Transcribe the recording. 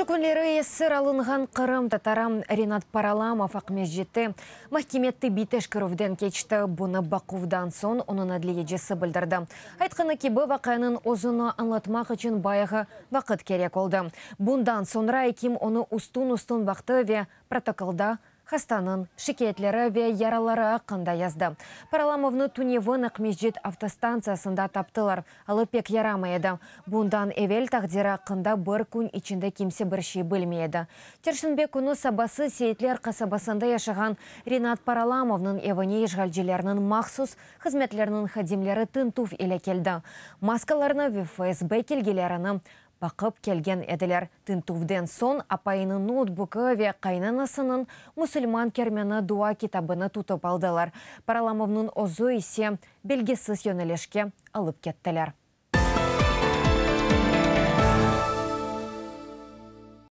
Şu künleri esir alınğan qırımtatarı Renat Paralamov Aqmescitte mahkeme tibbiy teşkerüvden keçti. Bunı baquvdan soñ onıñ adliyecisi bildirdi. Aytqanı kibi, vaqianıñ özüni añlatmaq içün bayağı vaqıt kerek oldı. Bundan soñra ekim onı üstün-üstün baqtı ve protokolda hastanıñ şikâyetleri ve yaraları aqqında yazdı. Paralamovnı tünevin Aqmescit avtostantsiyasında taptılar. Alı pek yaramay edi. Bundan evel taqdiri aqqında bir kün içinde kimse bir şey bilmey edi. Çarşenbe künü sabası Seyitler qasabasında yaşağan Renat Paralamovnıñ evine işğalcilerniñ mahsus hızmetleriniñ hadimleri tintüv ile keldi. Maskalarını ve FSB kelgelerini baqıp kelgen ediler. Tintüvden soñ apayınıñ noutbukı ve qaynanasınıñ Musulman kermeni dua kitabını tutıp aldılar. Paralamovnıñ özü ise belgisiz yönelişke alıp kettiler.